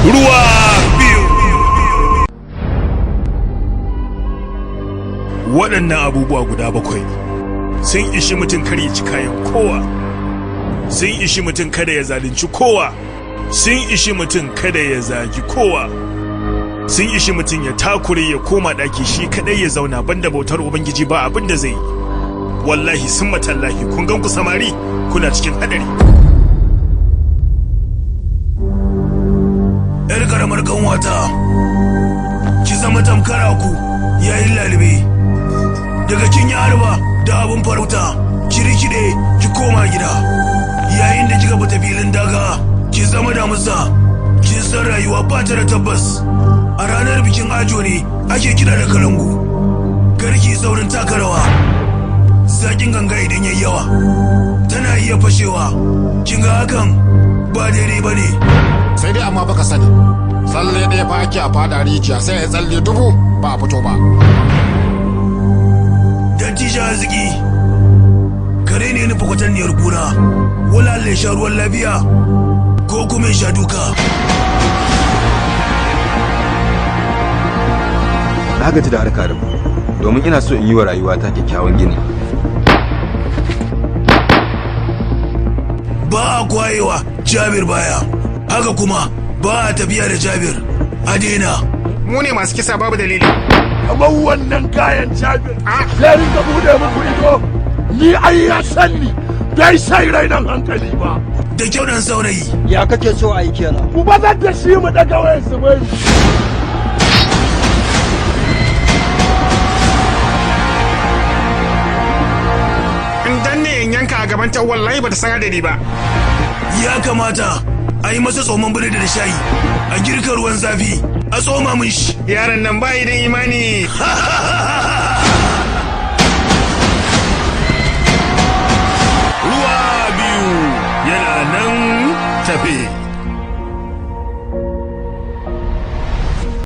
Ruwa Biyu. Waɗannan abubuwa guda bakwai sun ishi mutum kar ya ci kayan kowa, sun ishi mutum kada ya zalunci kowa, sun ishi mutum kada ya zagi kowa, sun ishi mutum ya takure ya koma ɗaki shi kaɗai ya zauna, banda bautar Ubangiji ba abin da zai yi. Wallahi sun matallahi, kun gan ku samari, kuna cikin haɗari. Yar karamar kanwata, ki zama tamkar ku yayin lalube. Daga kin yi harba da abin farauta, ki rikide ki koma gida. Yayin da kika fita filin daga, ki zama damusa. Kin san rayuwa ba ta da tabbas. A ranar bikin ajo ne ake kira da kalangu. Karki saurin taka rawa. Zakin ganga idan yayi yawa tana iya fashewa. Kin ga hakan ba daidai ba ne. Sai dai amma baka sani, tsalle ɗaya fa ake a fada rijiya, sai ya tsalle dubu ba a fito ba. Dattijo arziki kare ne nufi kwatanniyar kura. Wala Allah ya sha ruwan lafiya ko kuma ya sha duka. Na gaji da harka da ku, domin ina so in yi wa rayuwata kyakkyawan gini. Ba a kwayewa Jabir baya, haka kuma ba a tafiya da Jabir. A daina. Mu ne masu kisa babu dalili. Kamar wannan kayan Jabir ya rinka bude muku ido. Ni ai ya san ni bai sai rainan hankali ba. Da kyau dan saurayi. Ya kake so a yi kenan? Ku bazar da shi mu daga wayan su bai. In danne in yanka a gaban ta, wallahi bata san adadi ba. Ya kamata a yi masa tsoman biredi da shayi, a girka ruwan zafi a tsoma mun shi. Yaron nan bayi da imani. Ruwa Biyu yana nan tafe.